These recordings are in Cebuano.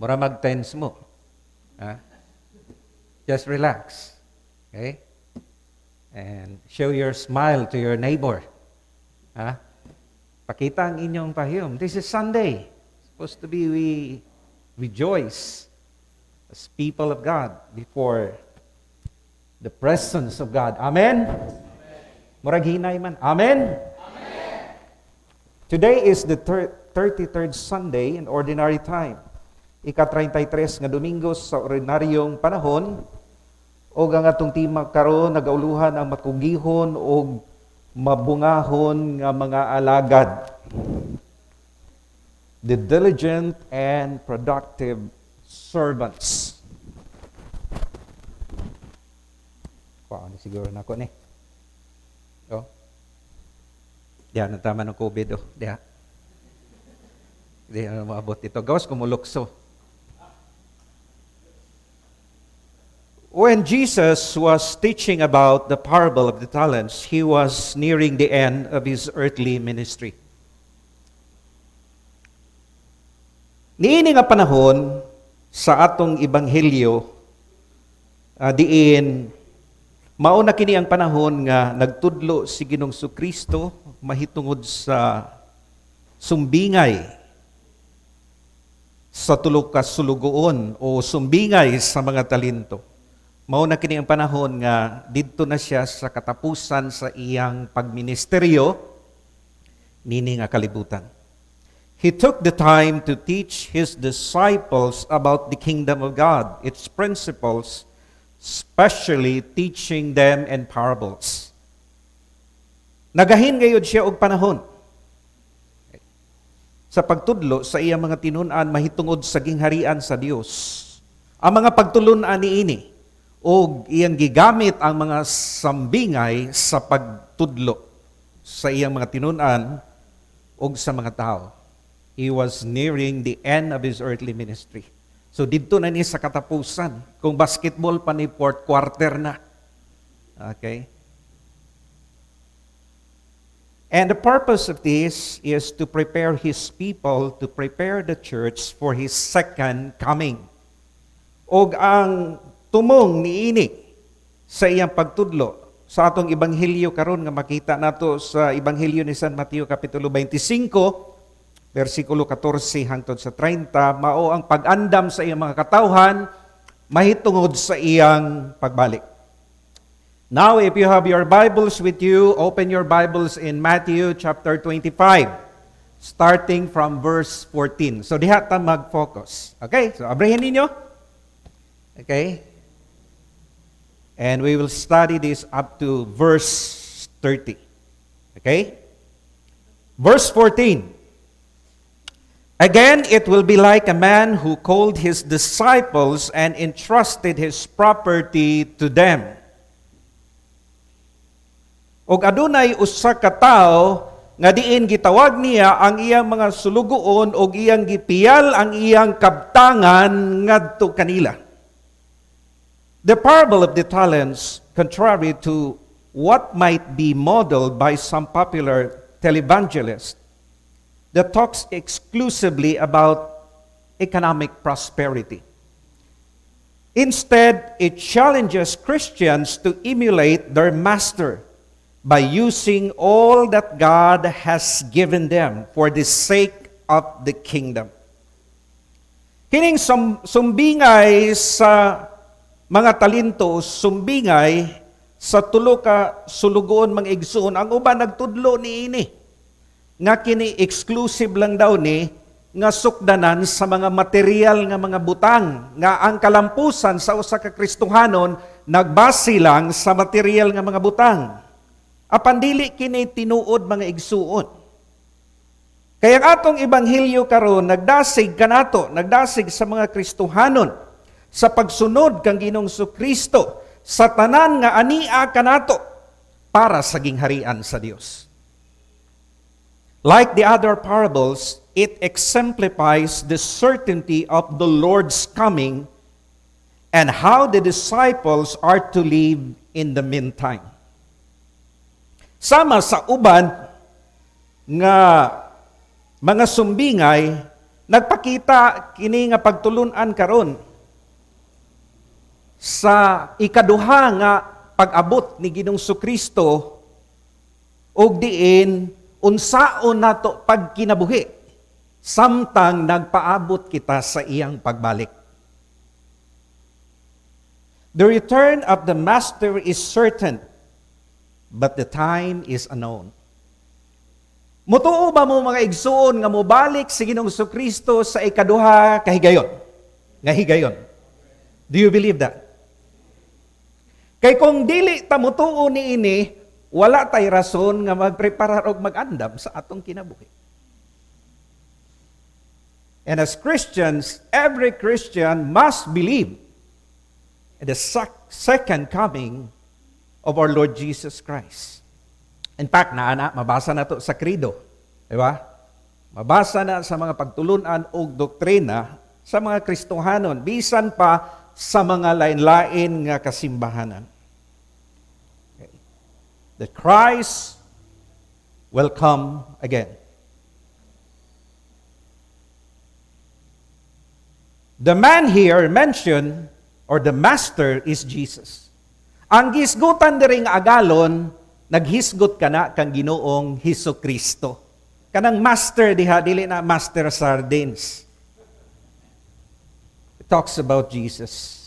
Mura mag-tense mo. Ha? Just relax. Okay? And show your smile to your neighbor. Ha? Pakita ang inyong pahiyom. This is Sunday. Supposed to be we rejoice as people of God before the presence of God. Amen? Murag hinay man. Amen? Amen. Today is the 33rd Sunday in Ordinary Time. Ika-33 nga Domingo sa ordinaryong panahon, og ang atong tema karon nagauluhan ang makugihon og mabungahon nga mga alagad. The diligent and productive servants. Kuha ni siguro nako ni. Oh. Diha na tama ng COVID oh. Diha. Diha na maabot ito. Gawas kumulukso. When Jesus was teaching about the parable of the talents, he was nearing the end of his earthly ministry. Niini nga panahon sa atong ebanghelyo, diin mao na kini ang panahon nga nagtudlo si Ginoong Kristo mahitungod sa sumbingay sa tulo ka sulugoon o sumbingay sa mga talento. Mao na kini ang panahon nga didto na siya sa katapusan sa iyang pagministeryo nini nga kalibutan. He took the time to teach his disciples about the kingdom of God, its principles, especially teaching them in parables. Nagahin gayud siya og panahon sa pagtudlo sa iyang mga tinun-an mahitungod sa gingharian sa Dios. Ang mga pagtulun-an niini og iyang gigamit ang mga sambingay sa pagtudlo sa iyang mga tinun-an og sa mga tao. He was nearing the end of his earthly ministry. So didto na ni sa katapusan. Kung basketball pa ni, fourth quarter na. Okay? And the purpose of this is to prepare his people, to prepare the church for his second coming. Og ang tumong niini sa iyang pagtudlo sa atong ebanghelyo karon nga makita nato sa Ebanghelyo ni San Mateo kapitulo 25 versikulo 14 hangtod sa 30, mao ang pag-andam sa iyang mga katawhan mahitungod sa iyang pagbalik. Now, if you have your Bibles with you, open your Bibles in Matthew chapter 25, starting from verse 14. So diha ta mag-focus. Okay? So abrihin ninyo. Okay? And we will study this up to verse 30. Okay? Verse 14. Again, it will be like a man who called his disciples and entrusted his property to them. Og adunay usa ka tawo nga diin gitawag niya ang iyang mga sulugoon og iyang gipiyal ang iyang kabtangan ngadto kanila. The parable of the talents, contrary to what might be modeled by some popular televangelists that talks exclusively about economic prosperity. Instead, it challenges Christians to emulate their master by using all that God has given them for the sake of the kingdom. Kining sumbingay sa mga talento, sumbingay sa tulo ka sulugoon, mga igsuon, ang uban nagtudlo niini nga kini exclusive lang daw ni nga sukdanan sa mga material nga mga butang, nga ang kalampusan sa usa ka Kristohanon nagbase lang sa material nga mga butang. Apan dili kini tinuod, mga igsuon. Kaya ang atong ebanghelyo karon nagdasig kanato, nagdasig sa mga Kristohanon sa pagsunod kang Ginoong Kristo sa tanan nga ania kanato para sa gingharian sa Dios. Like the other parables, it exemplifies the certainty of the Lord's coming and how the disciples are to live in the meantime. Sama sa uban nga mga sumbingay, Nagpakita kini nga pagtulunan karon sa ikaduha nga pag-abot ni Ginoong Kristo ug diin unsaon nato pagkinabuhi samtang nagpaabot kita sa iyang pagbalik. The return of the Master is certain, but the time is unknown. Mutuo ba mo, mga igsuon, nga mobalik si Ginoong Kristo sa ikaduha kahigayon? Nga higayon. Do you believe that? Kay kung dili ta mutuo niini, wala tay rason nga magpreparar og mag-andam sa atong kinabuhi. And as Christians, every Christian must believe in the second coming of our Lord Jesus Christ. In fact, naa na, mabasa na to sa credo. Di ba? Mabasa na sa mga pagtulunan o doktrina sa mga Kristohanon, bisan pa sa mga lain-lain nga kasimbahanan. Okay. That Christ will come again. The man here mentioned, or the master, is Jesus. Ang gisgutan diri nga agalon, naghisgot kana kang Ginoong Hesus Kristo. Kanang master diha, dili na Master Sardines. It talks about Jesus.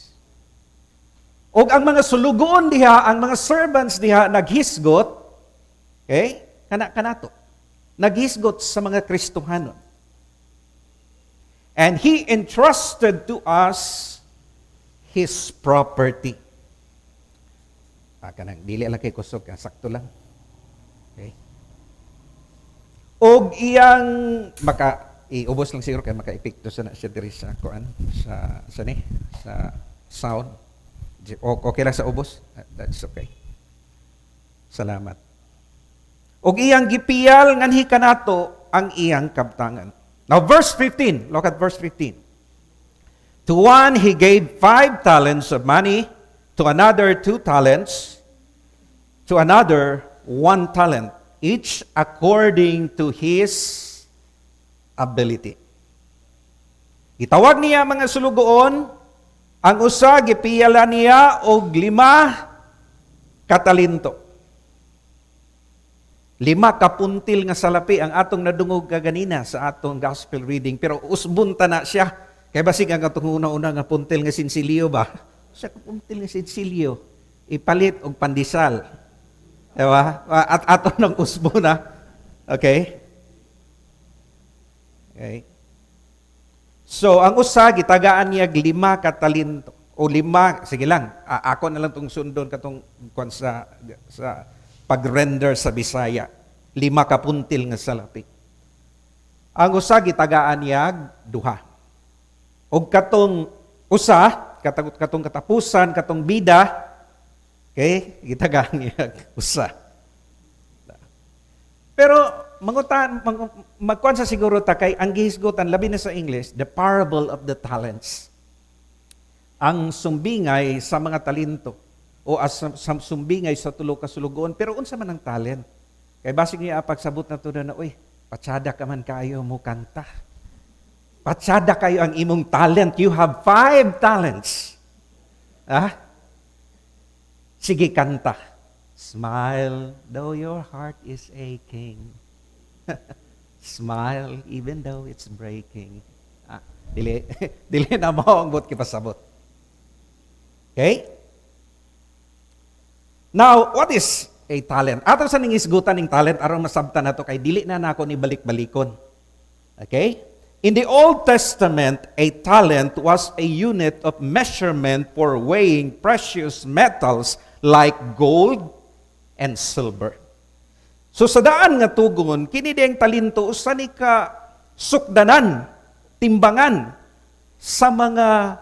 Og ang mga sulugoon diha, ang mga servants diha naghisgot, okay? Kana kanato. Naghisgot sa mga Kristohanon. And he entrusted to us his property. Ah, kanang dili lang kay kusog, sakto lang. Okay. Og iyang maka iubos lang siguro kay maka-epekto sa na siya diri sa kuan sa ni sa sound. Okay lang sa ubos? That's okay. Salamat. Og iyang gipiyal nganhi kanato ang iyang kabtangan. Now verse 15, look at verse 15. To one he gave 5 talents of money, to another 2 talents, to another 1 talent, each according to his ability. Gitawag niya mga sulugoon, ang usa gipiyala niya og 5 ka talento. 5 ka puntil nga salapi ang atong nadungog kaganina sa atong gospel reading, pero usbon ta na siya. Kay basig ang atong una-una nga puntil nga sinsilyo ba? 1 ka puntil nga sinsilyo ipalit og pandesal. Diba? At ato ng usbo na. Okay? Okay. So, ang usa, gitagaan niya 5 ka talento. O lima, sige lang, ako na lang tong sundon katong kwan sa pag-render sa Bisaya. 5 ka puntil nga salapi. Ang usa gitagaan niya duha. Og katong usa, katong katapusan, katong bida, okay, gitagaan niya usa. Pero mangutan magkuan sa siguro ta kay ang gihisgutan, labi na sa English, the parable of the talents. Ang sumbingay sa mga talento o as sa sumbingay sa tulo ka sulugoon. Pero unsa man ang talent? Kay basig niya pagsabot na to na, "Uy, patsada ka man kayo mo kanta. Patsada kayo ang imong talent. You have five talents. Ah? Sige, kanta. Smile though your heart is aching. Smile even though it's breaking." Ah, dili dili na mo ang buot kipasabot. Okay? Now, what is a talent? Ato sa ning isgutan ning talent aron masabtan nato kay dili na nako ni balik-balikon. Okay? In the Old Testament, a talent was a unit of measurement for weighing precious metals like gold and silver. So sa daan nga tugon, kini diyang talento usa ni ka sukdanan, timbangan sa mga,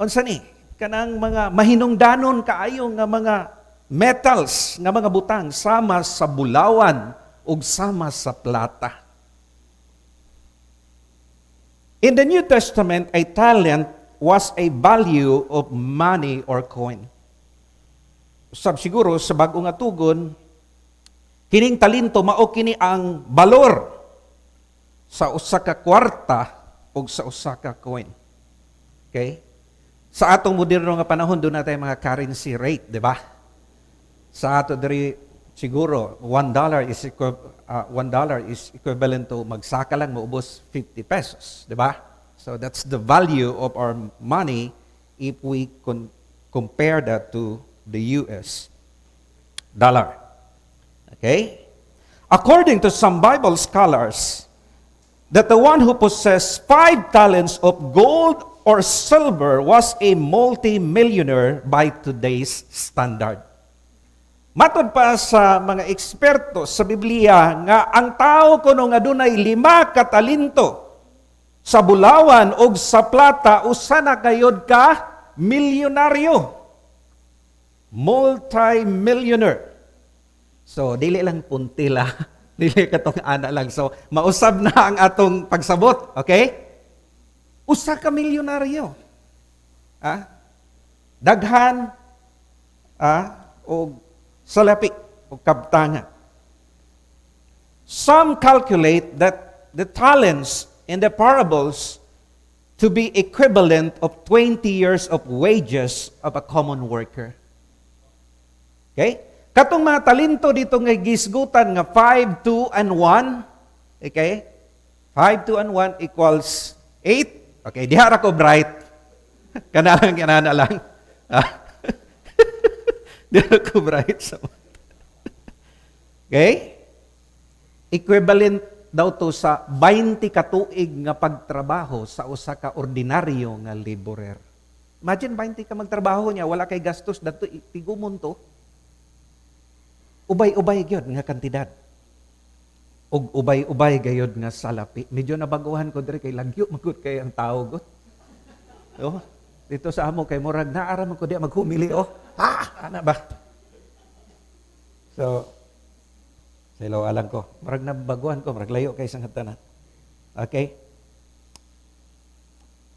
unsa ni, kanang mga mahinungdanon kaayo nga mga metals, nga mga butang, sama sa bulawan ug sama sa plata. In the New Testament, a talent was a value of money or coin. Sab siguro sa bag-o nga tugon, kining talento mao kini ang balor sa usa ka kwarta. ug sa usa ka coin. Okay? Sa atong moderno nga panahon, duna tay mga currency rate, di ba? Sa ato diri siguro $1 is equivalent to magsaka lang maubos 50 pesos, di ba? So that's the value of our money if we compare that to the US dollar. Okay? According to some Bible scholars, that the one who possessed 5 talents of gold or silver was a multi-millionaire by today's standard. Matod pa sa mga eksperto sa Biblia nga ang tao kuno nga dunay 5 ka talento sa bulawan o sa plata, usa na gayod ka milyonaryo. Multi-millionaire. So, dili lang puntila. Dili katong ana lang. So, mausab na ang atong pagsabot. Okay? Usa ka milyonaryo. Ah? Daghan og salapi o kabtangan. Some calculate that the talents in the parables to be equivalent of 20 years of wages of a common worker. Okay? Katong mga talento dito nga gisgutan nga 5, 2, and 1, okay? 5, 2, and 1 equals 8. Okay, diha ra ko bright. Kana lang, kana lang. Diha ko bright sa. Okay? Equivalent daw to sa 20 ka tuig nga pagtrabaho sa usa ka ordinaryo nga laborer. Imagine 20 ka magtrabaho niya, wala kay gastos dadto, tigumon to. Ubay-ubay gyud nga kantidad. Ug ubay-ubay gayod nga salapi. Medyo nabaguhan ko diri kay lagyo magud kay ang tao gud. Oh, dito sa amo kay murag naara man ko di maghumili, oh. Ah, ana ba? So, sa ilaw alang ko. Murag nabaguhan ko, murag layo kay sang tanan. Okay?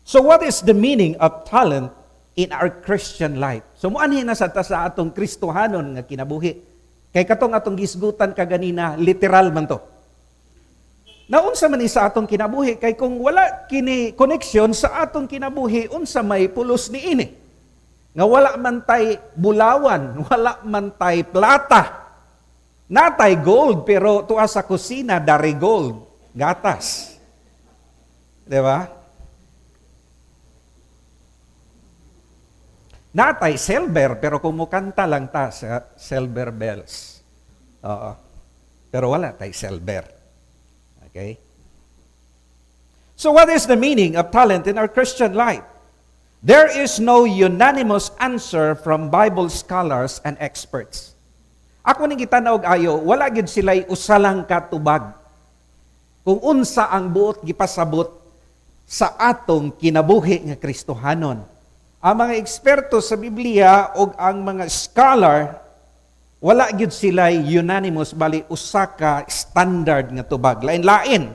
So what is the meaning of talent in our Christian life? So muanhi na sa ta sa atong Kristohanon nga kinabuhi. Kay katong atong gisgutan kaganina, literal man to. Naunsa man ni sa atong kinabuhi? Kay kung wala kini connection sa atong kinabuhi, unsa may pulos ni ini? Nga wala man tay bulawan, wala man tay plata. Natay gold pero tuwa sa kusina dari gold, gatas. Di ba? Natay silver pero kumukanta lang ta sa silver bells. Oo. Pero wala tay silver. Okay? So what is the meaning of talent in our Christian life? There is no unanimous answer from Bible scholars and experts. Ako ning gitan-aw og ayo, wala gyud sila'y usa lang katubag kung unsa ang buot gipasabot sa atong kinabuhi nga Kristohanon. Ang mga eksperto sa Biblia o ang mga scholar, wala gyud sila'y unanimous, bali usa ka standard nga tubag. Lain-lain.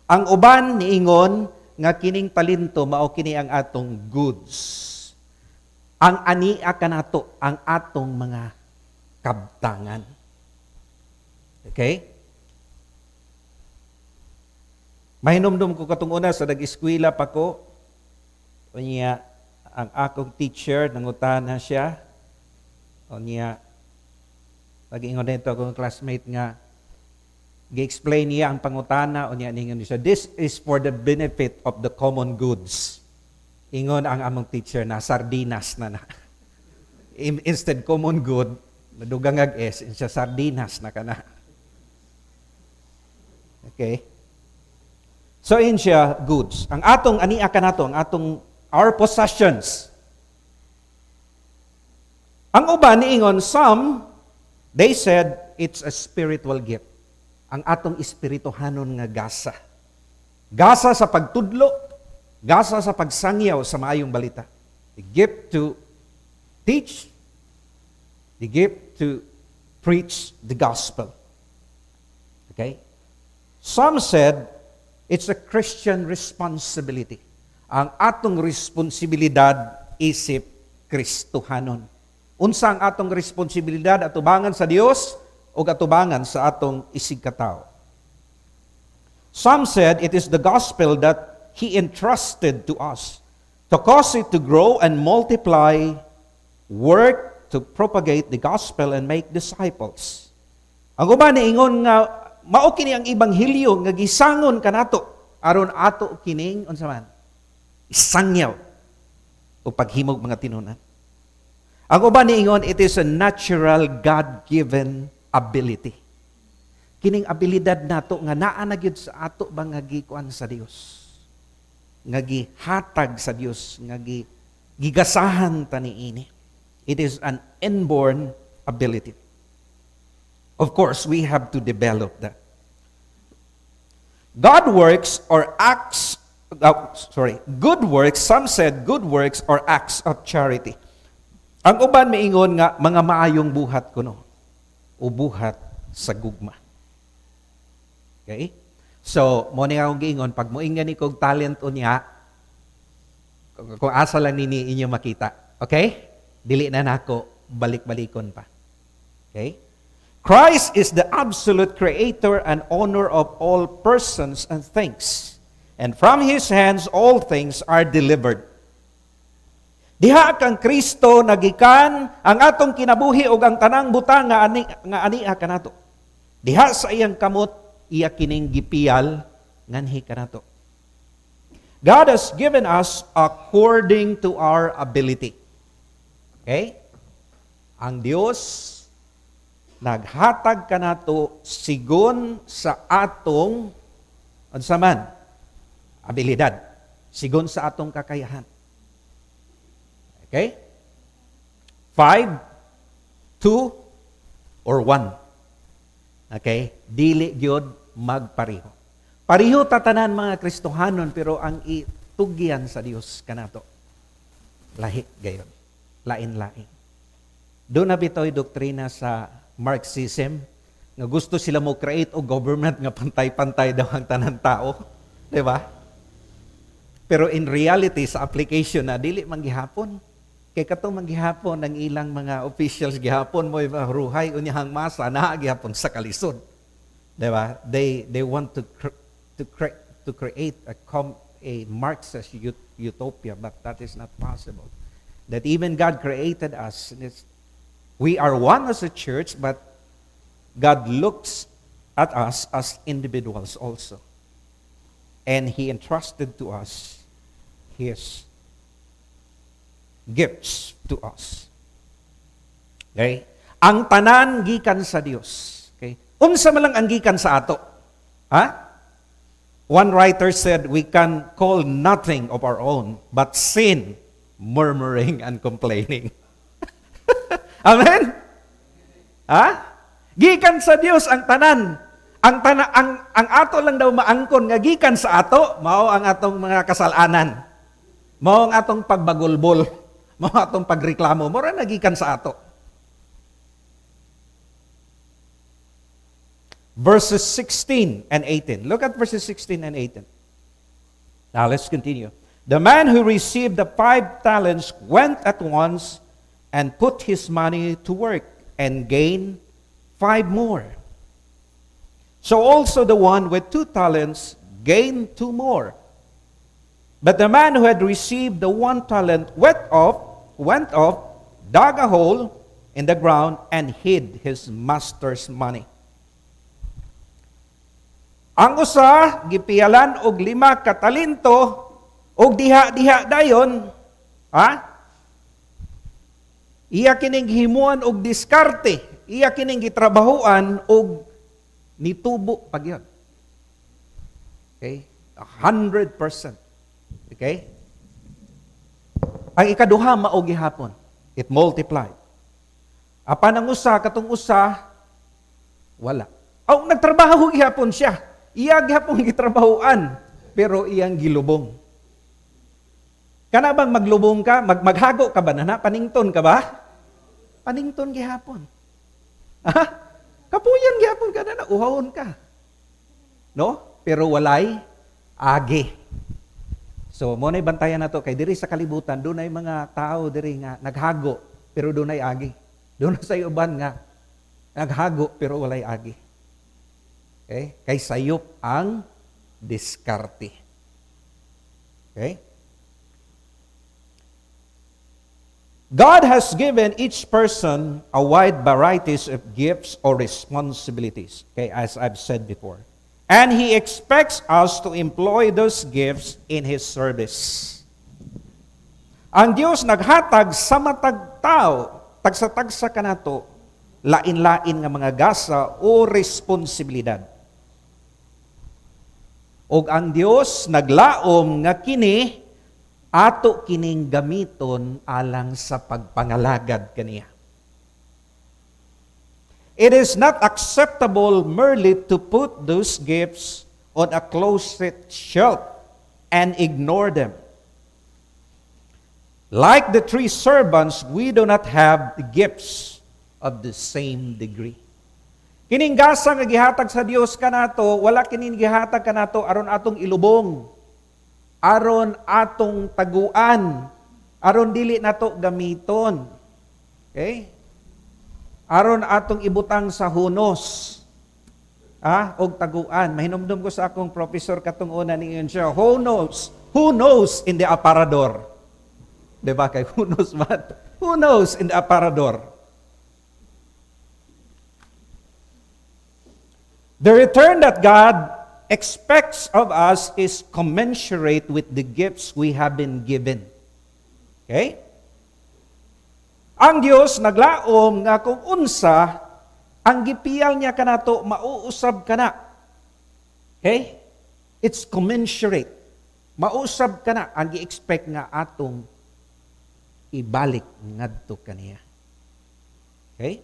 Ang uban niingon nga kining talento mao kini ang atong goods. Ang ania kanato ang atong mga kabtangan. Okay? Mahinumdum ko katong una sa nag-eskwela pa ko. Unya, ang akong teacher nangutana siya. Unya, nag-ingon dito akong classmate nga gi-explain niya ang pangutana, unya ningon siya, "This is for the benefit of the common goods." Ingon ang among teacher na sardinas na na. Instead common good, nadugang ag S, siya sardinas na kana. Okay? So in siya goods. Ang atong ania kanato, ang atong our possessions. Ang uban niingon, some they said it's a spiritual gift. Ang atong espirituhanon nga gasa. Gasa sa pagtudlo, gasa sa pagsangyaw sa maayong balita. The gift to teach, the gift to preach the gospel. Okay? Some said it's a Christian responsibility. Ang atong responsibilidad isip Kristohanon. Unsa ang atong responsibilidad atubangan sa Dios o atubangan sa atong isigkatao? Some said it is the gospel that He entrusted to us, to cause it to grow and multiply, work to propagate the gospel and make disciples. Ang uban niingon nga mao kini ang ebanghelyo nga gisangon kanato aron ato kining unsa man isangyaw o paghimog mga tinunan. Ang uban niingon, it is a natural God-given ability. Kining abilidad nato nga naa na gyud sa ato ba nga gikuan sa Dios. Nga gihatag sa Dios, nga gigasahan ta niini. It is an inborn ability. Of course, we have to develop that. God works or acts, sorry, good works, some said good works or acts of charity. Ang uban miingon nga mga maayong buhat kuno o buhat sa gugma. Okay? So, mo ni akong giingon, pag moingon ni kog talent unya, kung asa lang nini inyo makita. Okay? Dili na nako balik-balikon pa. Okay? Christ is the absolute creator and owner of all persons and things. And from His hands all things are delivered. Diha kang Kristo nagikan ang atong kinabuhi ug ang tanang butang nga ania kanato. Diha sa iyang kamot iya kining gipiyal nganhi kanato. God has given us according to our ability. Okay? Ang Dios naghatag kanato sigon sa atong unsa man abilidad, sigon sa atong kakayahan. Okay? 5, 2, or 1. Okay? Dili gyud magpareho. Pareho tatanan mga Kristohanon, pero ang itugyan sa Dios kanato lahi gayon. Lain-lain. Duna bitoy doktrina sa Marxism nga gusto sila mo create og government nga pantay-pantay daw ang tanan tao, di ba? Pero in reality, sa application na dili man gihapon. Kay kato man gihapon ang ilang mga officials gihapon mo ruhay unyahang masa naa gihapon sa kalisod. Di ba? They want to create a Marxist utopia, but that is not possible. That even God created us, and we are one as a church, but God looks at us as individuals also. And He entrusted to us His gifts to us. Okay? Ang tanan gikan sa Dios. Okay? Unsa man lang ang gikan sa ato? Ha? One writer said, "We can call nothing of our own but sin, murmuring, and complaining." Amen? Ha? Gikan sa Dios ang tanan. Ang ato lang daw maangkon nga gikan sa ato, mao ang atong mga kasalanan. Mao ang atong pagbagulbol, mao ang atong pagreklamo, mao ra nagikan sa ato. Verses 16 and 18. Look at verses 16 and 18. Now let's continue. The man who received the 5 talents went at once and put his money to work and gained 5 more. So also the one with 2 talents gained 2 more. But the man who had received the 1 talent went off, dug a hole in the ground, and hid his master's money. Ang usa gipiyalan og 5 ka talento og diha-diha dayon, ha? Iya kining gihimuan og diskarte, iya kining gitrabahuan og nitubo pag yun. Okay? 100%. Okay? Ang ikaduha mao gihapon. It multiplied. Apan ang usa katong usa wala. Aw, nagtrabaho gihapon siya. Iya gihapon gitrabahuan, pero iyang gilubong. Kana bang maglubong ka, maghago ka ba na? Panington ka ba? Panington gihapon. Ha? Kapuyan gihapon ka na, uhawon ka. No? Pero walay agi. So, mo na'y bantayan na to, kay diri sa kalibutan, dunay mga tao diri nga naghago, pero dunay agi. Dunay sa uban nga naghago, pero walay agi. Okay? Kay sayop ang diskarte. Okay? God has given each person a wide varieties of gifts or responsibilities, okay, as I've said before. And He expects us to employ those gifts in His service. Ang Dios naghatag sa matag tao, tagsa-tagsa kanato, lain-lain nga mga gasa o responsibilidad. Og ang Dios naglaom nga kini ato kining gamiton alang sa pagpangalagad kaniya. It is not acceptable merely to put those gifts on a closet shelf and ignore them. Like the three servants, we do not have gifts of the same degree. Kining gasa nga gihatag sa Dios kanato, wala kining gihatag kanato aron atong ilubong, aron atong taguan, aron dili nato gamiton. Okay? Aron atong ibutang sa hunos. Og taguan. Mahinumdum ko sa akong professor katong una, niingon siya, "Who knows? Who knows in the aparador?" 'Di ba kay who knows what? Who knows in the aparador? The return that God expects of us is commensurate with the gifts we have been given. Okay? Ang Dios naglaom nga kung unsa ang gipiyal niya kanato, mauusab kana. Okay? It's commensurate. Mausab kana ang gi-expect nga atong ibalik ngadto kaniya. Okay?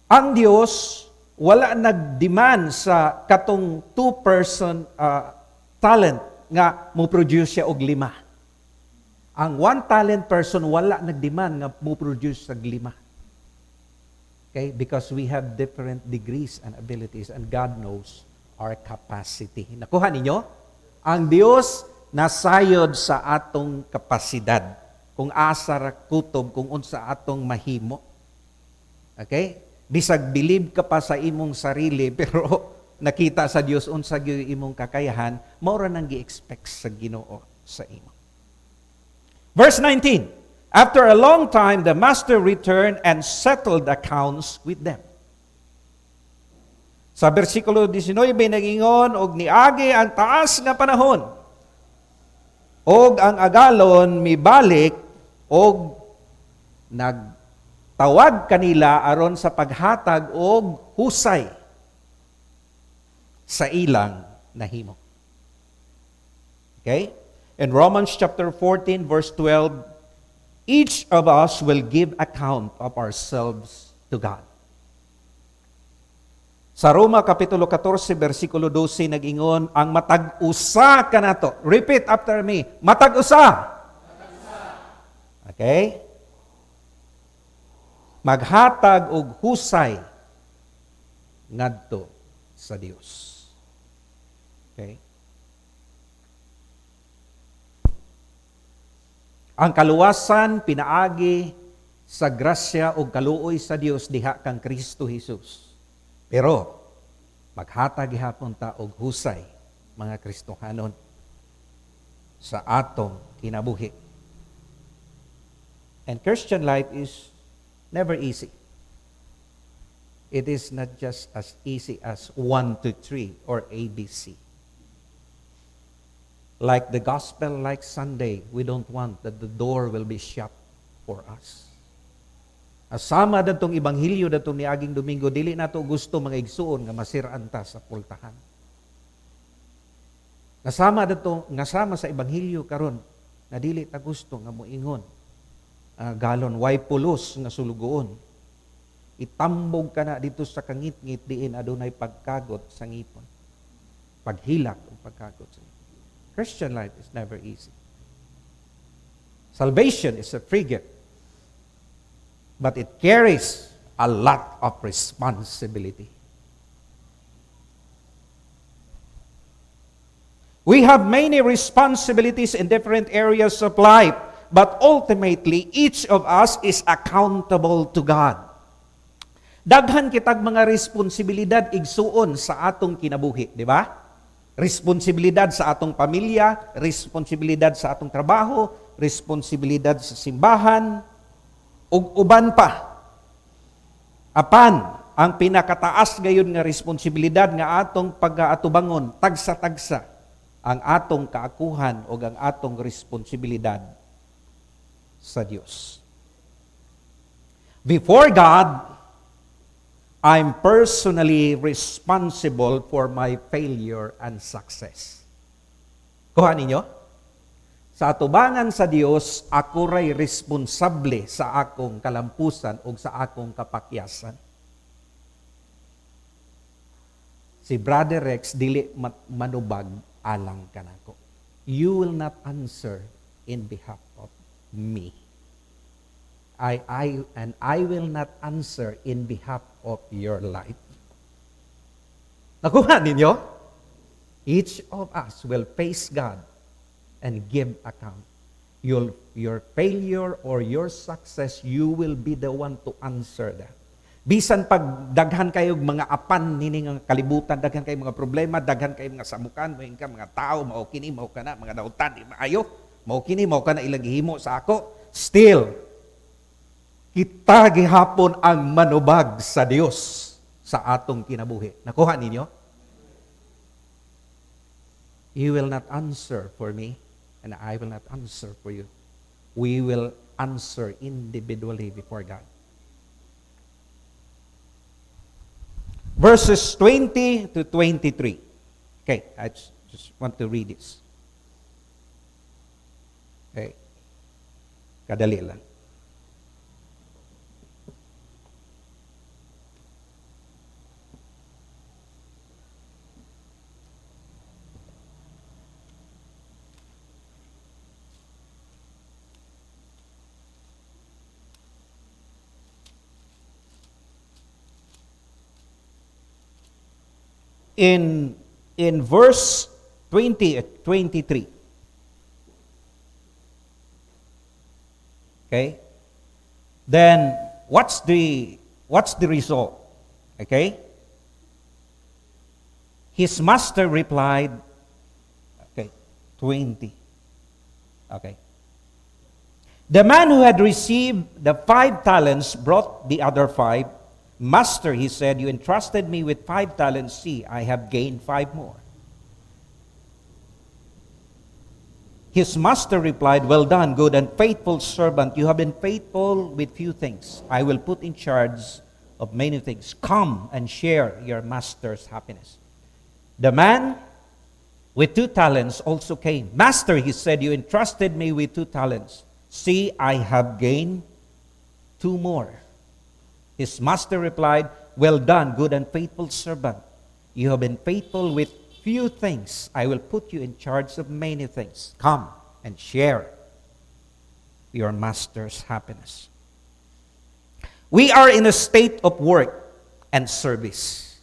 Ang Dios wala nag-demand sa katong two-person talent nga mo-produce siya og lima. Ang one talent person, wala nag-demand nga mo-produce og lima. Okay? Because we have different degrees and abilities and God knows our capacity. Nakuha ninyo? Ang Dios nasayod sa atong kapasidad. Kung asa ra kutob, kung unsa atong mahimo. Okay? Bisag believe ka pa sa imong sarili, pero nakita sa Dios unsa gyud imong kakayahan, mao ra nang gi-expect sa Ginoo sa imo. Verse 19. After a long time, the master returned and settled accounts with them. Sa bersikulo 19, nagingon, og niagi ang taas nga panahon, og ang agalon mibalik, og nagtawag kanila aron sa paghatag og husay sa ilang nahimo. Okay? In Romans chapter 14 verse 12, each of us will give account of ourselves to God. Sa Roma kapitulo 14 bersikulo 12 nag-ingon ang matag usa kanato. Repeat after me, matag usa. Okay? Maghatag og husay ngadto sa Dios. Okay? Ang kaluwasan pinaagi sa grasya og kaluoy sa Dios diha kang Kristo Jesus. Pero maghatag gihapon ta og husay, mga Kristohanon, sa atong kinabuhi. And Christian life is never easy. It is not just as easy as 1, 2, 3 or ABC. Like the gospel, like Sunday, we don't want that the door will be shut for us. Asama datong ebanghelyo datong niaging Domingo, dili nato gusto, mga igsuon, nga masiraan ta sa pultahan. Ngasama datong ngasama sa ebanghelyo karon na dili ta gusto nga moingon galon way pulos nga sulugoon. Itambog ka na dito sa kangitngit diin adunay pagkagot sa ngipon. Paghilak o pagkagot sa ngipon. Christian life is never easy. Salvation is a free gift, but it carries a lot of responsibility. We have many responsibilities in different areas of life, but ultimately, each of us is accountable to God. Daghan kitag mga responsibilidad, igsuon, sa atong kinabuhi, di ba? Responsibilidad sa atong pamilya, responsibilidad sa atong trabaho, responsibilidad sa simbahan, ug uban pa. Apan, ang pinakataas gayon nga responsibilidad nga atong pag-atubangon, tagsa-tagsa, ang atong kaakuhan o ang atong responsibilidad sa Dios. Before God, I'm personally responsible for my failure and success. Kuha ninyo? Sa atubangan sa Dios, ako ray responsable sa akong kalampusan o sa akong kapakyasan. Si Brother Rex dili manubag alang kanako. You will not answer in behalf of me. I will not answer in behalf of your life. Nakuha ninyo? Each of us will face God and give account. Your failure or your success, you will be the one to answer that. Bisan pag daghan kayo mga apan nini nga kalibutan, daghan kayo mga problema, daghan kayo mga samukan, mga mga tao, mao kini, mao kana, mga dautan, di maayo, mao kini, mao kana ilang gihimo sa ako. Still, kita gihapon ang manubag sa Dios sa atong kinabuhi. Nakuha ninyo? You will not answer for me, and I will not answer for you. We will answer individually before God. Verses 20 to 23. Okay, I just want to read this. Okay. Kadali lang. In verse 20, 23. Okay? Then what's the result? Okay? His master replied, okay, 20. Okay. The man who had received the 5 talents brought the other 5. Master, he said, you entrusted me with 5 talents. See, I have gained 5 more. His master replied, well done, good and faithful servant. You have been faithful with few things. I will put in charge of many things. Come and share your master's happiness. The man with 2 talents also came. Master, he said, you entrusted me with 2 talents. See, I have gained 2 more. His master replied, well done, good and faithful servant. You have been faithful with few things. I will put you in charge of many things. Come and share your master's happiness. We are in a state of work and service,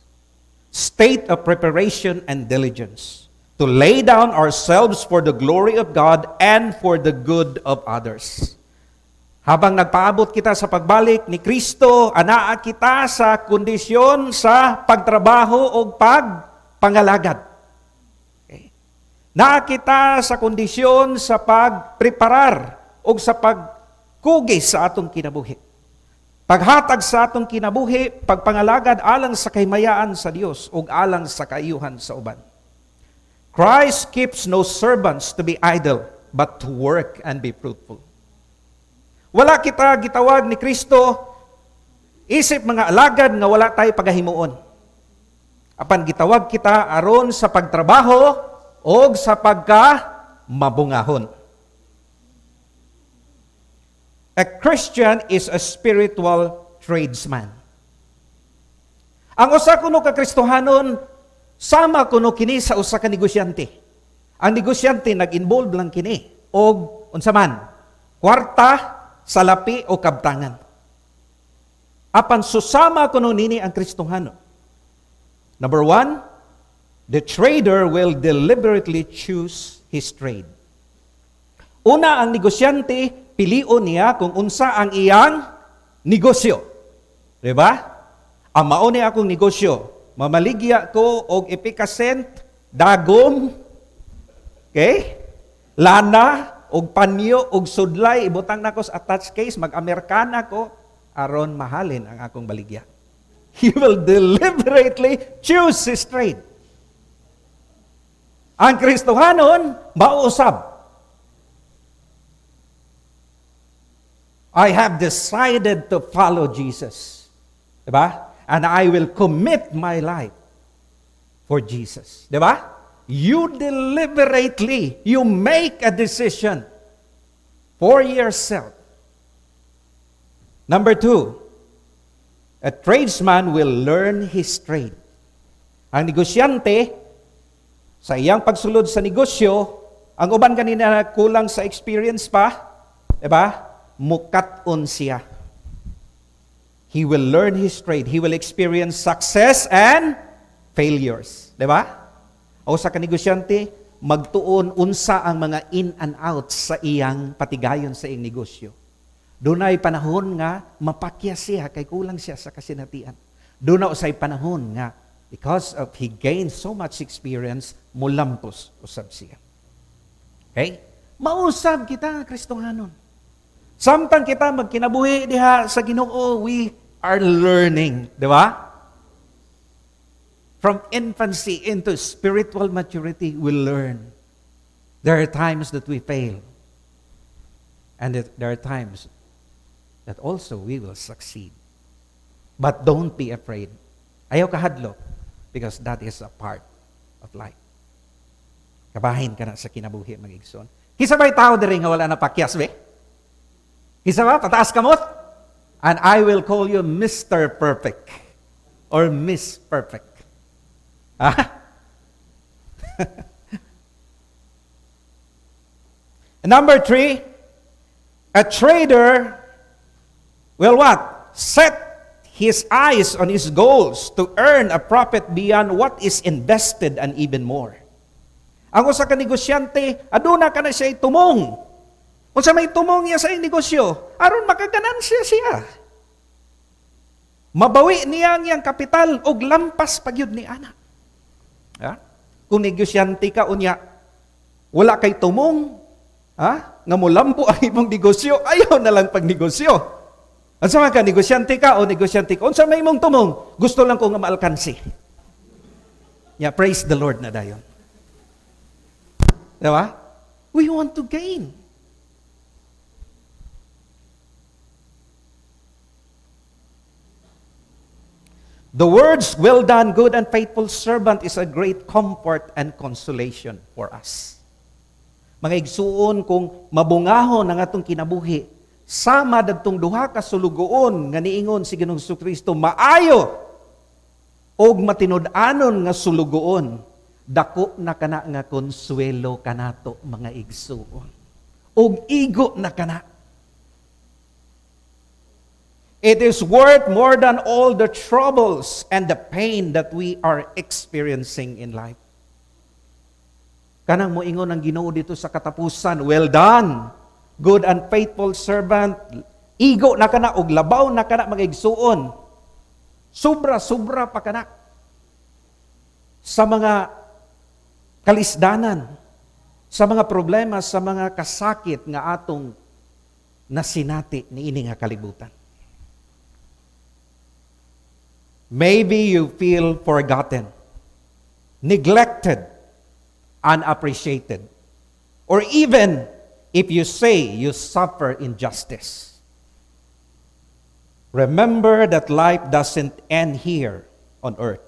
state of preparation and diligence, to lay down ourselves for the glory of God and for the good of others. Habang nagpaabot kita sa pagbalik ni Kristo, anaa kita sa kondisyon sa pagtrabaho o pagpangalagad. Okay. Naa kita sa kondisyon sa pagpreparar o sa pagkugis sa atong kinabuhi. Paghatag sa atong kinabuhi, pagpangalagad alang sa kahimayaan sa Dios ug alang sa kaayuhan sa uban. Christ keeps no servants to be idle, but to work and be fruitful. Wala kita gitawag ni Kristo isip mga alagad nga wala tayo pagahimuon. Apan gitawag kita aron sa pagtrabaho og sa pagka mabungahon. A Christian is a spiritual tradesman. Ang usa kuno ka Kristohanon sama kuno kini sa usa ka negosyante. Ang negosyante nag-involve lang kini og unsa man kwarta, salapi o kabtangan. Apan susama kuno nini ang Kristohano. Number 1, the trader will deliberately choose his trade. Una, ang negosyante, pilion niya kung unsa ang iyang negosyo. Diba? Ang mao ni akong negosyo, mamaligya ko og epikasent Dagom, okay? Lana, og panyo, og sudlay, ibutang nako sa attached case, mag-Amerikana ko, aron mahalin ang akong baligya. He will deliberately choose his trade. Ang Kristohanon, mausab. I have decided to follow Jesus. Diba? And I will commit my life for Jesus. Diba? You deliberately, you make a decision for yourself. Number two, a tradesman will learn his trade. Ang negosyante, sa iyang pagsulod sa negosyo, ang uban kanina kulang sa experience pa, diba? Mukat-on siya. He will learn his trade. He will experience success and failures. Diba? O sa kanegosyante, magtuon unsa ang mga in and out sa iyang patigayon sa iyang negosyo. Dunay panahon nga mapakya siya kay kulang siya sa kasinatian. Doon na usay panahon nga because of he gained so much experience, mulampos usab siya. Okay? Mausab kita, Kristohanon. Samtang kita magkinabuhi diha sa Ginoo, we are learning, di ba? From infancy into spiritual maturity, we learn. There are times that we fail. And there are times that also we will succeed. But don't be afraid. Ayaw kahadlok, because that is a part of life. Kabahin ka na sa kinabuhi, mga igsoon. Kinsa ba'y tao diri nga wala na pakyas, be? Kinsa ba? Pataas kamot? And I will call you Mr. Perfect or Miss Perfect. Ah? Number three, a trader will what? Set his eyes on his goals to earn a profit beyond what is invested and even more. Ang usa ka negosyante, aduna ka na siya tumong. Unsa may tumong niya sa iyang negosyo, aron makaganansya siya. Mabawi niya ang iyang kapital og lampas pagyud ni ana. Ha? Kung negosyante ka unya, wala kay tumong, ha? Nga molampo ang imong negosyo, ayaw na lang pagnegosyo. Unsa man ka, negosyante ka o negosyante ka, unsa may imong tumong? Gusto lang ko nga maalkansi. Yeah, praise the Lord na dayon. Diba? We want to gain. The words, "Well done, good and faithful servant," is a great comfort and consolation for us. Mga igsuon, kung mabungahon ang atong kinabuhi, sama dadtong duha ka sulugoon nga niingon si Ginoong Kristo, maayo og matinud-anon nga sulugoon, dako na kana nga konsuelo kanato, mga igsuon. Og igo na kana. It is worth more than all the troubles and the pain that we are experiencing in life. Kanang moingon ang Ginoo dito sa katapusan, "Well done, good and faithful servant." Igo na kana og labaw na kana, mga igsuon. Sobra-sobra pa kana sa mga kalisdanan, sa mga problema, sa mga kasakit nga atong nasinati niini nga kalibutan. Maybe you feel forgotten, neglected, unappreciated, or even if you say you suffer injustice. Remember that life doesn't end here on earth.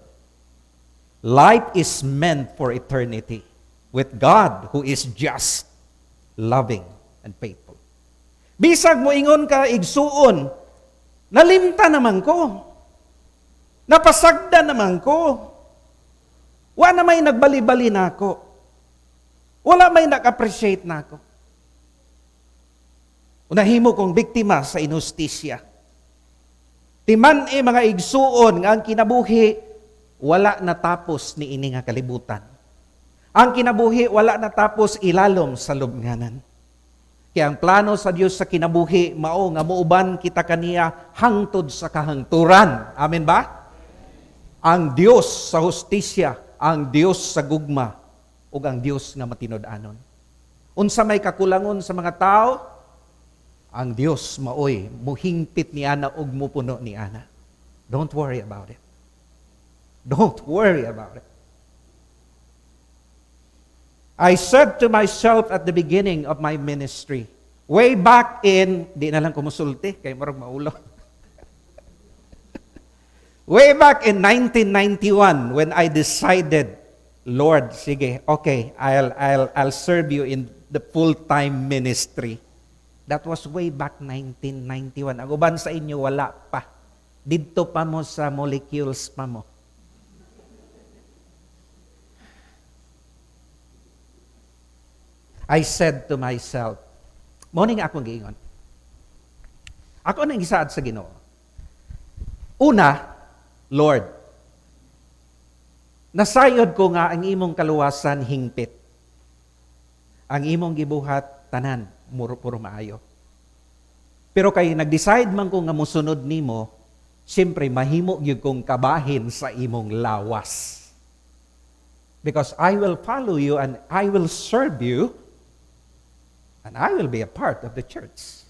Life is meant for eternity with God who is just, loving, and faithful. Bisag mo ingon ka, igsuon, nalimta naman ko. Napasagda naman ko. Wala may nagbali-bali na ako. Wala may nag-appreciate na ako. Unahimo kong biktima sa inhustisya. Timan e mga igsuon nga ang kinabuhi wala natapos ni ini nga kalibutan. Ang kinabuhi wala natapos ilalom sa lubnganan. Kaya ang plano sa Dios sa kinabuhi mao nga muuban kita kaniya hangtod sa kahangturan. Amen ba? Ang Dios sa hustisya, ang Dios sa gugma, Ug ang Dios nga matinud-anon. Unsa may kakulangon sa mga tao, ang Dios maoy muhingpit ni ana ug mupuno ni ana. Don't worry about it. Don't worry about it. I said to myself at the beginning of my ministry, way back in, di na lang ko musulti, kay murag maulo. Way back in 1991, when I decided, "Lord, sige, okay, I'll serve you in the full-time ministry." That was way back 1991. Ang uban sa inyo, wala pa. Didto pa mo sa molecules pa mo. I said to myself, morning akong giingon. Ako nang gisaad sa Ginoo. Una, "Lord, nasayod ko nga ang imong kaluwasan hingpit. Ang imong gibuhat tanan muro puro maayo. Pero kay nag-decide man ko nga mosunod nimo, siyempre mahimo gyud kong kabahin sa imong lawas. Because I will follow you and I will serve you and I will be a part of the church.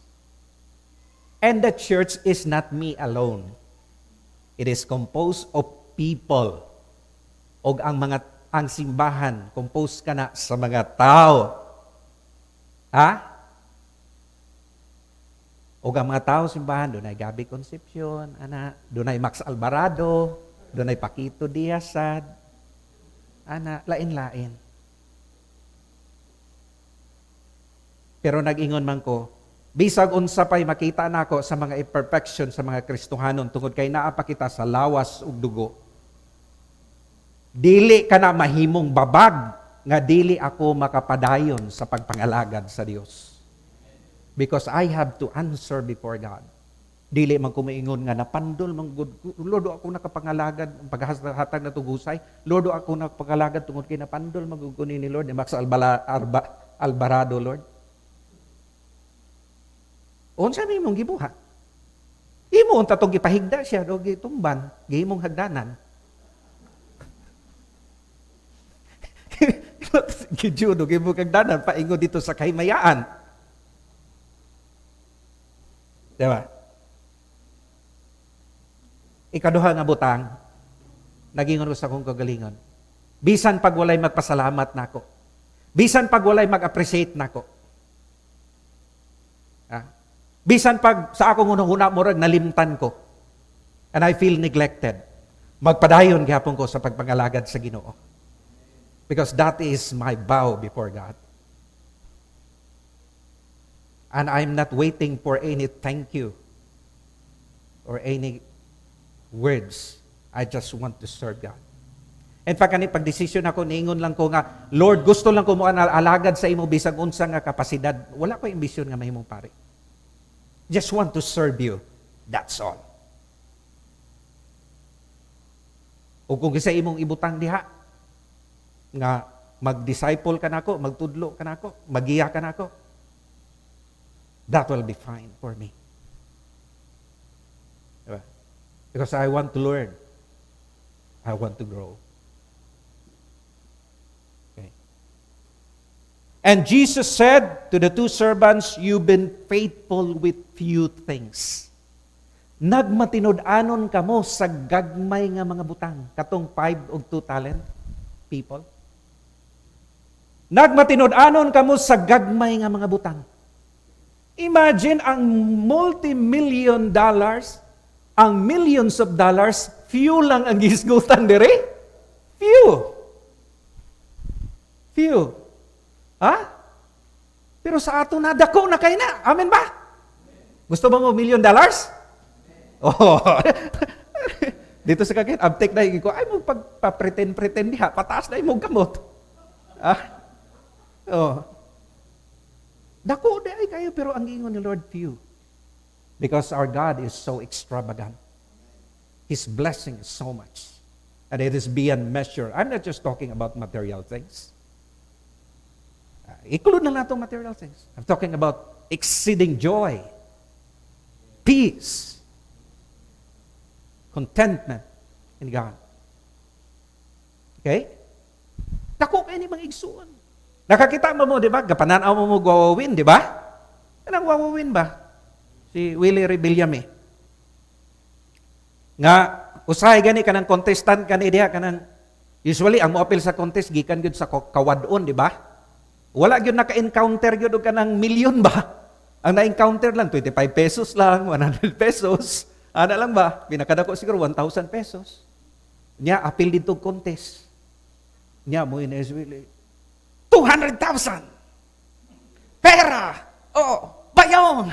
And the church is not me alone. It is composed of people." Og ang simbahan composed kana sa mga tao. Ha? Og ang mga tao simbahan, dunay Gabi Concepcion, ana, dunay Max Alvarado, dunay Paquito Diazad, ana, lain-lain. Pero nag-ingon man ko, bisag unsa pay makita nako sa mga imperfection sa mga Kristohanon tungod kay naa pa kita sa lawas ug dugo, dili ka na mahimong babag nga dili ako makapadayon sa pagpangalagad sa Dios. Because I have to answer before God. Dili man ko maingon nga napandol man gud, Lord, ako nakapangalagad paghatag na tugusay. Lord, ako nakapangalagad tungod kay napandol man gud ko ni Lord ni Max Alvarado, Lord. Unsa may imong gibuhat? Imo unta tong gipahigda siya do gitumban, gihimong hagdanan. Gijudo gihimong hagdanan paingon dito sa kahimayaan. Diba? Ikaduha nga butang, nagingon ko sa akong kagalingon. Bisan pag walay magpasalamat nako. Bisan pag walay mag-appreciate nako. Ah? Bisan pag sa akong hunahuna murag nalimtan ko and I feel neglected, magpadayon gihapon ko sa pagpangalagad sa Ginoo. Because that is my vow before God. And I'm not waiting for any thank you or any words. I just want to serve God. In fact, kani pagdesisyon ako, niingon lang ko nga, "Lord, gusto lang ko mo alagad sa imo bisag unsa nga kapasidad." Wala ko ambisyon nga mahimong pari. Just want to serve you. That's all. O kung kinsa imong ibutang diha, nga mag-disciple ka nako, magtudlo ka nako, magiya ka nako, that will be fine for me. Diba? Because I want to learn. I want to grow. Okay. And Jesus said to the two servants, "You've been faithful with few things." Nagmatinud-anon kamo sa gagmay nga mga butang. Katong 5 og 2 talent people. Nagmatinud-anon kamo sa gagmay nga mga butang. Imagine ang multi-million dollars, ang millions of dollars, few lang ang gisgutan dire. Few. Few. Ha? Pero sa ato na, dako na kay na. Amen ba? Gusto ba mo million dollars? Oh. Dito sa kakit, abtek na ko, ay mo pagpa-pretend-pretend diha, pataas na imong kamot. Ah? Oh. Dako di ay kayo, pero ang ingon ni Lord, few. Because our God is so extravagant. His blessing is so much. And it is beyond measure. I'm not just talking about material things. Include na lang itong material things. I'm talking about exceeding joy, peace, contentment in God. Okay? Dako kay ni mga igsuon. Nakakita mo mo, di ba? Gapananaw mo mo Wowowin, di ba? Kanang Wowowin ba? Si Willie Revillame. Nga usahay gani kanang contestant kani diha, kanang usually ang moapil sa contest gikan gyud sa kawadon, di ba? Wala gyud naka-encounter gyud og kanang milyon ba? Ang na-encounter lang 25 pesos lang, 100 pesos. Ana lang ba? Pinakadako siguro 1,000 pesos. Nya apil dito contest. Nya mo ini Willie. 200,000. Pera. Oh, bayong.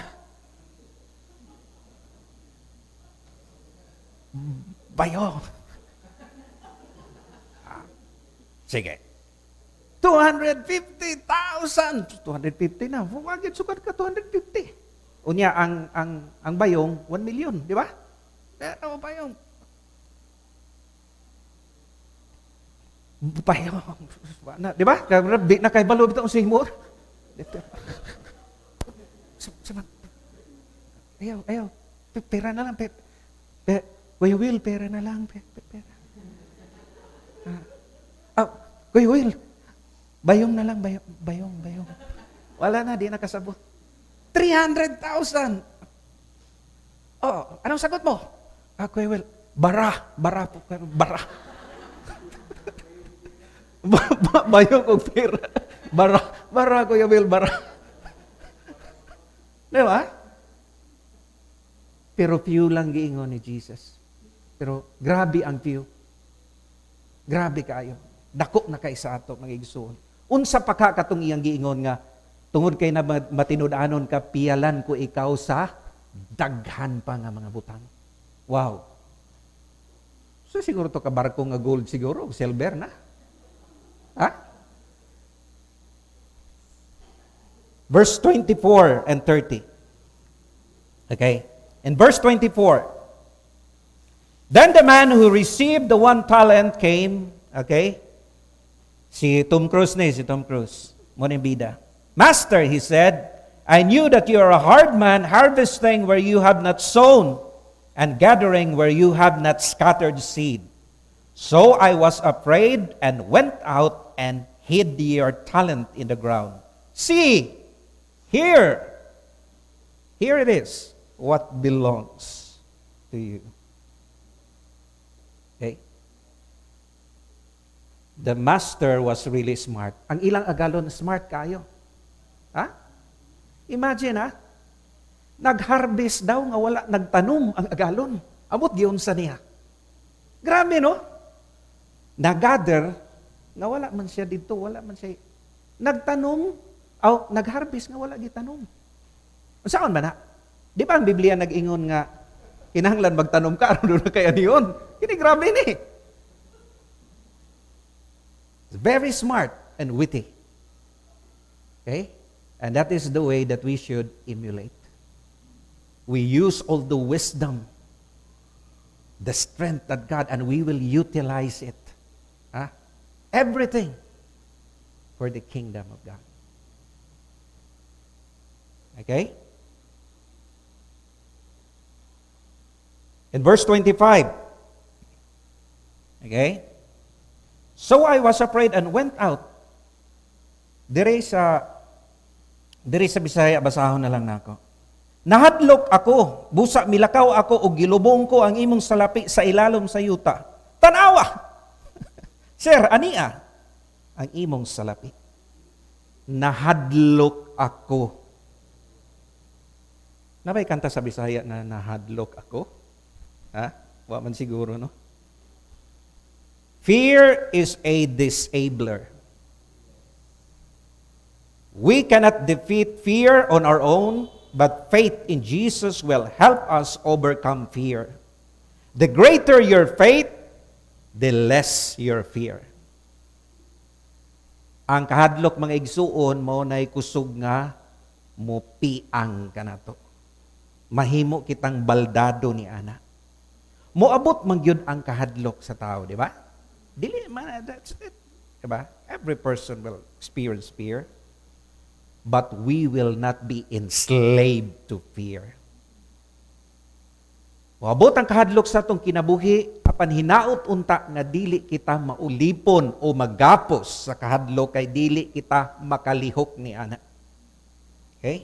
Bayong. Sige. 250,000. 250 na. Wag sukad ka 250. Unya ang bayong 1 million, di ba? Pero bayong. Bayong. Na, di ba? Di na kay balo bitong sihmor. Ayaw, ayaw. Pera na lang. Kuya Will, pera na lang. Pera. Kuya Will, bayong na lang, bayong, bayong, bayong. Wala na, di nakasabot. 300,000. Oh, anong sagot mo? Kuya Will, bara, bara po, bara. Bayong og pera. Bara, bara, Kuya Will, bara. Di ba? Pero few lang giingon ni Jesus. Pero grabe ang few. Grabe kaayo. Dako na kay sa ato mga igsoon. Unsa pa ka katong iyang giingon nga tungod kay na matinud-anon ka, piyalan ko ikaw sa daghan pa nga mga butang. Wow. So siguro to ka barko nga gold siguro, silver na. Ha? Verse 24 and 30. Okay? In verse 24, then the man who received the 1 talent came, okay? Si Tom Cruise ni, si Tom Cruise. Mo ni bida. Master, he said, I knew that you are a hard man, harvesting where you have not sown and gathering where you have not scattered seed. So I was afraid and went out and hid your talent in the ground. See, here it is, what belongs to you. Okay? The master was really smart. Ang ilang agalon, smart kayo. Ha? Imagine, ha? Nag-harvest daw nga wala nagtanom ang agalon. Amot giunsa niya. Grabe, no? Nag-gather nga wala man siya dito, wala man siya. Nagtanom, aw, nag-harvest nga wala gitanom. Saan man na? Di ba ang Biblia nag-ingon nga kinahanglan magtanom ka aron na kay aniyon? Kini grabe ni. Very smart and witty. Okay? And that is the way that we should emulate. We use all the wisdom, the strength that God, and we will utilize it. Huh? Everything for the kingdom of God. Okay? In verse 25, okay? So I was afraid and went out. Dire sa Bisaya, basahon na lang nako. Nahadlok ako, busa milakaw ako og gilubong ko ang imong salapi sa ilalom sa yuta. Tanawa! Sir, ania ang imong salapi. Nahadlok ako. Nabay kanta sa Bisaya na nahadlok ako? Ha? Wa man siguro, no? Fear is a disabler. We cannot defeat fear on our own, but faith in Jesus will help us overcome fear. The greater your faith, the less your fear. Ang kahadlok mga igsuon mao nay kusog nga mopiang kanato. Mahimo kitang baldado ni ana. Moabot man gyud ang kahadlok sa tao, di ba? Dili man, that's it. Diba? Every person will experience fear. But we will not be enslaved to fear. Moabot ang kahadlok sa atong kinabuhi, Apan hinaot unta nga dili kita maulipon o magapos sa kahadlok kay dili kita makalihok ni ana. Okay?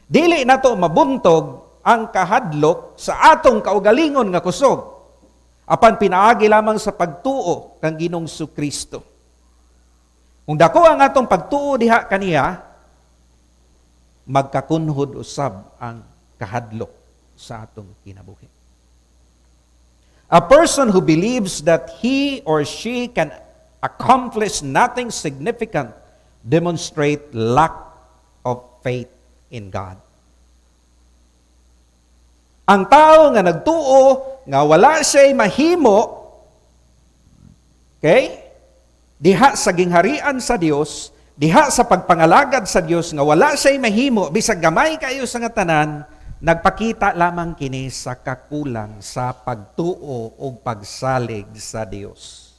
Dili nato mabuntog ang kahadlok sa atong kaugalingon nga kusog apan pinaagi lamang sa pagtuo kang Ginoong Kristo. Kung dako ang atong pagtuo diha kaniya, magkakunhod usab ang kahadlok sa atong kinabuhi. A person who believes that he or she can accomplish nothing significant demonstrate lack of faith in God. Ang tao nga nagtuo nga wala siya'y mahimo, okay? Diha sa gingharian sa Dios, diha sa pagpangalagad sa Dios nga wala siya'y mahimo bisag gamay kayo sa nga tanan, nagpakita lamang kini sa kakulang sa pagtuo o pagsalig sa Dios.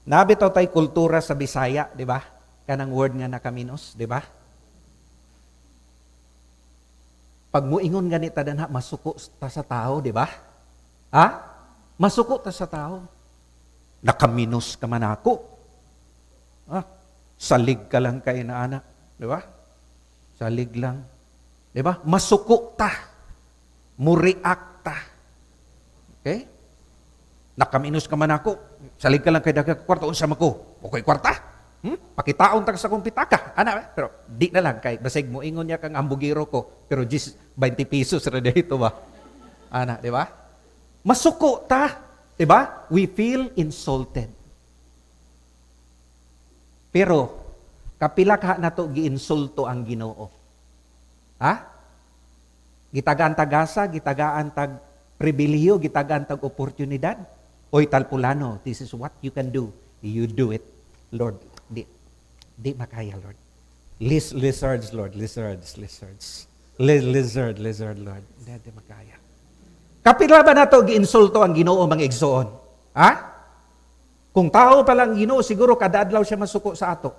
Nabitaw tay kultura sa Bisaya, di ba? Kanang word nga nakaminos, di ba? Pag muingon ganita danha, masuko ta sa tao, di ba? Ha? Masuko ta sa tao. Nakaminos ka man ako. Ha? Salig ka lang kay na anak, di ba? Salig lang. Di ba? Masuko ta. Muriak ta. Okay? Nakaminos ka man ako. Salig ka lang kay daghang kwarta. Unsa man ko? Okay, kwarta? Pakitaon ta sa akong pitaka. Ana, pero di na lang kay basig mo ingon niya kang ambugiro ko, pero 20 pesos ra dito ba? Ana, di ba? Masuko ta, di ba? We feel insulted. Pero kapila ka nato giinsulto ang Ginoo? Ha? Gitagaan tagasa, gitagaan tag pribilehiyo, gitagaan tag oportunidad. Oy talpulano, this is what you can do. You do it, Lord. Di makaya, Lord. Lizards, Lord. Lizards, lizards. Lizard, lizard, Lord. Di makaya. Kapila ba nato giinsulto ang Ginoo mga igsoon? Ha? Kung tao pa lang Ginoo, siguro kada adlaw siya masuko sa ato.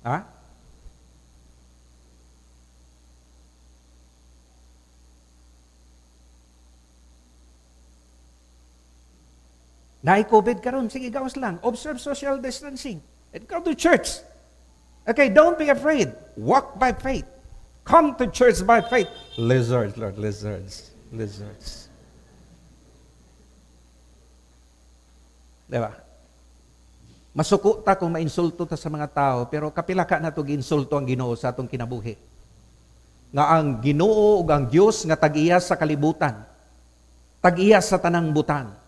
Ha? Naay-COVID karon, sige, gawas lang. Observe social distancing. And go to church. Okay, don't be afraid. Walk by faith. Come to church by faith. Lizards, Lord, lizards, lizards. Diba? Masuko ta kung mainsulto ta sa mga tao, pero kapila ka na to giinsulto ang Ginoo sa atong kinabuhi. Nga ang Ginoo ug ang Dios nga tag-iya sa kalibutan, tag-iya sa tanang butang.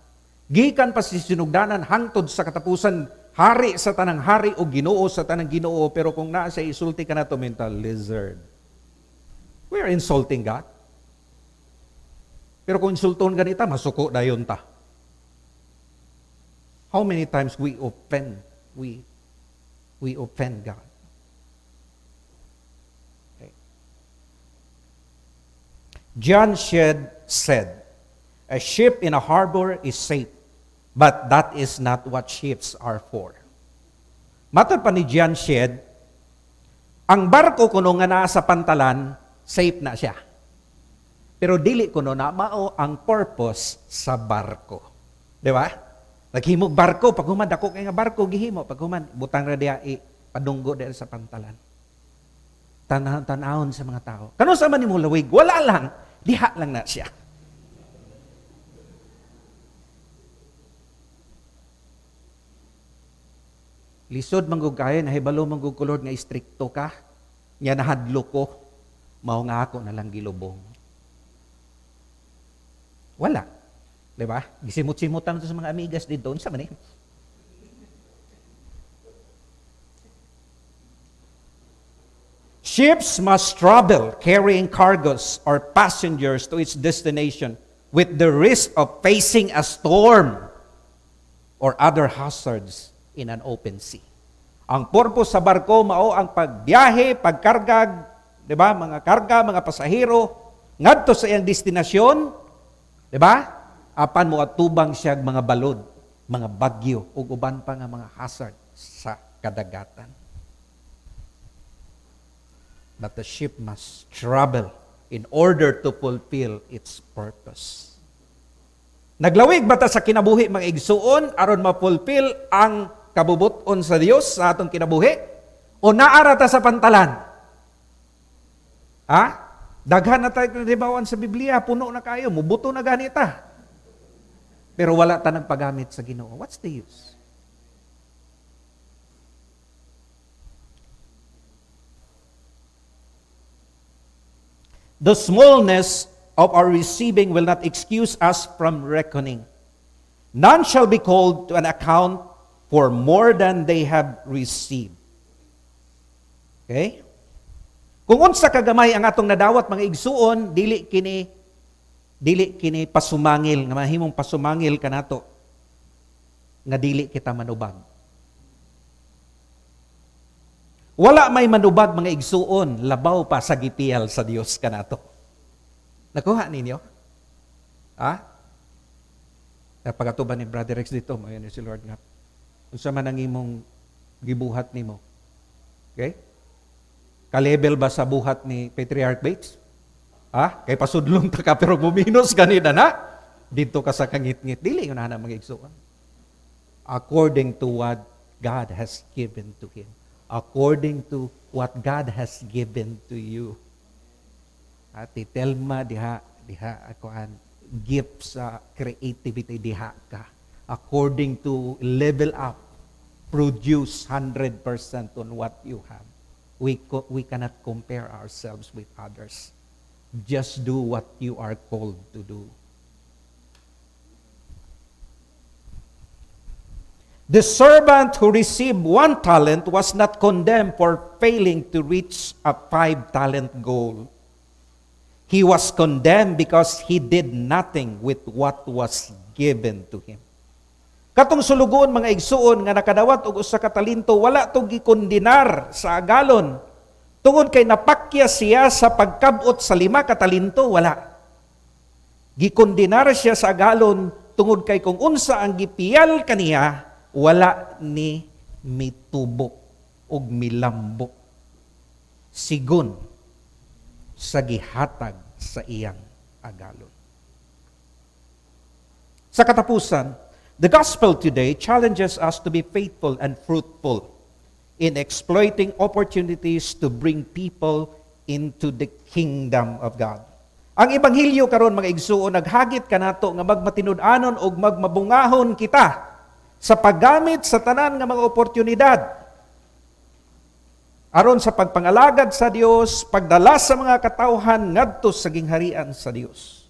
Gikan pa si sinugdanan hangtod sa katapusan, hari sa tanang hari o Ginoo sa tanang Ginoo, pero kung naa sa isulti ka na to, mental lizard. We are insulting God. Pero kung insulton ganita, masuko dayon ta. How many times we offend, we offend God. Okay. John Shedd said, "A ship in a harbor is safe, but that is not what ships are for." Matod pa ni John Shedd, ang barko kuno nga naa sa pantalan, safe na siya. Pero dili kuno na mao ang purpose sa barko. Di ba? Naghimog barko, pag human, dako kay nga barko, gihimo. Pag human, butang ra diha, padunggo diha sa pantalan. Tanahon sa mga tao. Kano sa man nimo lawig? Wala lang. Diha lang na siya. Lisod manggug kayo, nahibalo manggug ko, Lord, nga istrikto ka. Nya nahadlo ko, mao nga ako na lang gilubong. Wala. Diba? Gisimot-simutan sa mga amigas dito. Unsa man eh? Ships must travel carrying cargoes or passengers to its destination with the risk of facing a storm or other hazards in an open sea. Ang purpose sa barko mao ang pagbiyahe, pagkarga, 'di ba? Mga karga, mga pasahero ngadto sa iyang destinasyon, 'di ba? Apan mo atubang siya mga balod, mga bagyo ug uban pa nga mga hazard sa kadagatan. But the ship must travel in order to fulfill its purpose. Naglawig ba ta sa kinabuhi, mga igsuon, aron ma-fulfill ang kabubuton sa Dios sa atong kinabuhi? O naara ta sa pantalan? Ha? Daghan na tayo nahibawan sa Biblia, puno na kayo, mubuto na ganita. Pero wala ta nagpagamit sa Ginoo. What's the use? The smallness of our receiving will not excuse us from reckoning. None shall be called to an account for more than they have received. Okay? Kung unsa kagamay ang atong nadawat, mga igsuon, dili kini pasumangil nga mahimong pasumangil kanato nga dili kita manubag. Wala may manubag, mga igsuon, labaw pa sa gipiyal sa Dios kanato. Nakuha ninyo? Ha? Pagatuban ni Brother Rex dito, mayon si Lord nga. Unsa man ang imong gibuhat nimo? Okay? Ka-level ba sa buhat ni Patriarch Bates? Ha? Kay pasudlong ta ka pero muminos ganina na. Dito ka sa kangitngit. Dili yun na, mga igsuon. According to what God has given to him. According to what God has given to you. Ate Telma diha diha akuan gift sa creativity diha ka. According to level up, produce 100% on what you have. We cannot compare ourselves with others. Just do what you are called to do. The servant who received 1 talent was not condemned for failing to reach a 5 talent goal. He was condemned because he did nothing with what was given to him. Katong sulugoon, mga igsuon, nga nakadawat og usa ka talento, wala to gikondenar sa agalon tungod kay napakya siya sa pagkabot sa 5 ka talento, wala. Gikondenar siya sa agalon tungod kay kung unsa ang gipiyal kaniya, wala ni mitubo og milambo sigon sa gihatag sa iyang agalon. Sa katapusan, the gospel today challenges us to be faithful and fruitful in exploiting opportunities to bring people into the kingdom of God. Ang ebanghelyo karon, mga igsuon, naghagit kanato nga magmatinud-anon ug magmabungahon kita sa paggamit sa tanan nga mga oportunidad aron sa pagpangalagad sa Dios, pagdala sa mga katawhan ngadto sa gingharian sa Dios.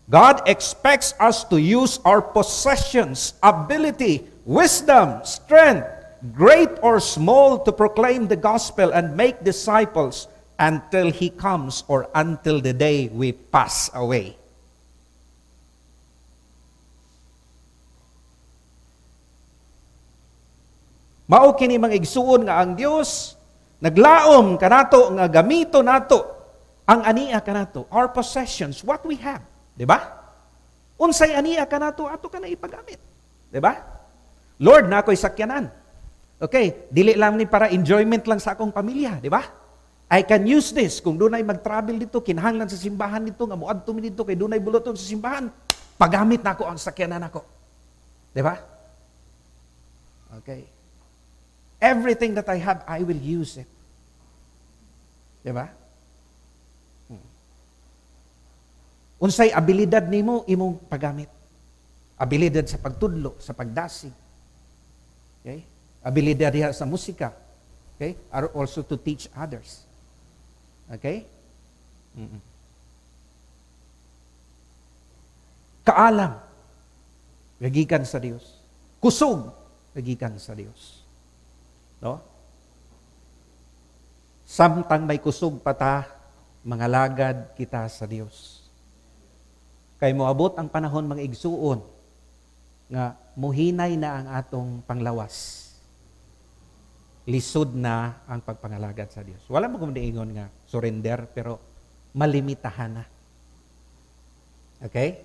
God expects us to use our possessions, ability, wisdom, strength, great or small, to proclaim the gospel and make disciples until He comes or until the day we pass away. Mao kini, mga igsuon, nga ang Dios naglaom kanato nga gamito nato ang ania kanato, our possessions, what we have, di ba? Unsay ania kanato, ato kana ipagamit. Di ba? Lord, naa ko'y sakyanan. Okay, dili lang ni para enjoyment lang sa akong pamilya, di ba? I can use this kung dunay mag-travel dito, kinahanglan sa simbahan dito, nga moadto mi dito kay dunay buluton sa simbahan, pagamit nako ang sakyanan nako. Di ba? Okay. Everything that I have, I will use it. Di ba? Unsay abilidad nimo, imong pagamit. Abilidad sa pagtudlo, sa pagdasig. Okay? Abilidad diha sa musika. Okay? Are also to teach others. Okay? Kaalam, gagikan sa Dios. Kusog, gagikan sa Dios. No? Samtang may kusog pa ta, mangalagad kita sa Dios. Kay moabot ang panahon, mga igsuon, nga muhinay na ang atong panglawas. Lisod na ang pagpangalagad sa Dios. Wala mo kung ingon nga surrender, pero malimitahan na. Okay?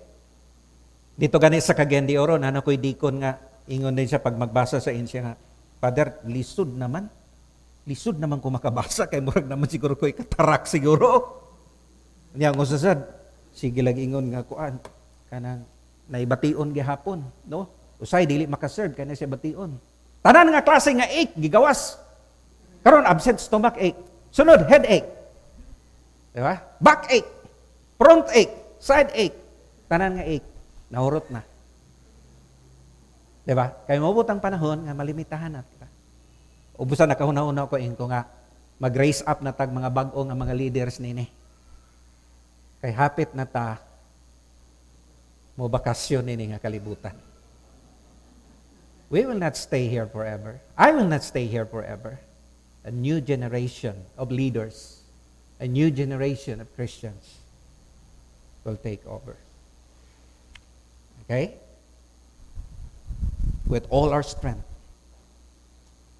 Dito gani sa Cagayan de Oro, naa ko'y deacon nga ingon din siya pag magbasa sa inyo nga, "Father, lisod naman. Lisod naman ko makabasa kay murag naman siguro ko'y cataract siguro." Nya ang usa sad, sige lang ingon nga kuan, kanang naibation gihapon, no? Usay dili makaserve kay na siya bation. Tanan nga klase nga ache gigawas. Karon absent stomach ache. Sunod headache. Di ba? Back ache, front ache, side ache. Tanan nga ache, nahurot na. Di ba? Kay moabot ang panahon nga malimitahan na kita. Ubusan nakahuna-huna ko ko nga mag-raise up na tag mga bag-o nga mga leaders nini. Kay hapit na ta mo bakasyon nini nga kalibutan. We will not stay here forever. I will not stay here forever. A new generation of leaders, a new generation of Christians will take over. Okay? With all our strength,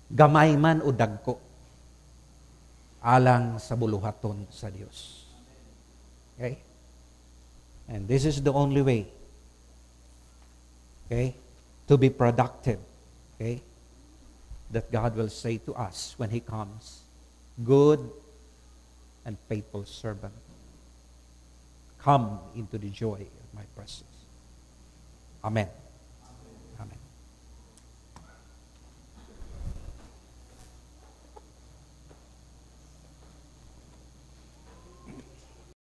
gamay man o dagko, alang sa buluhaton sa Dios. Okay? And this is the only way, okay, to be productive, okay, that God will say to us when He comes, "Good and faithful servant, come into the joy of my presence." Amen.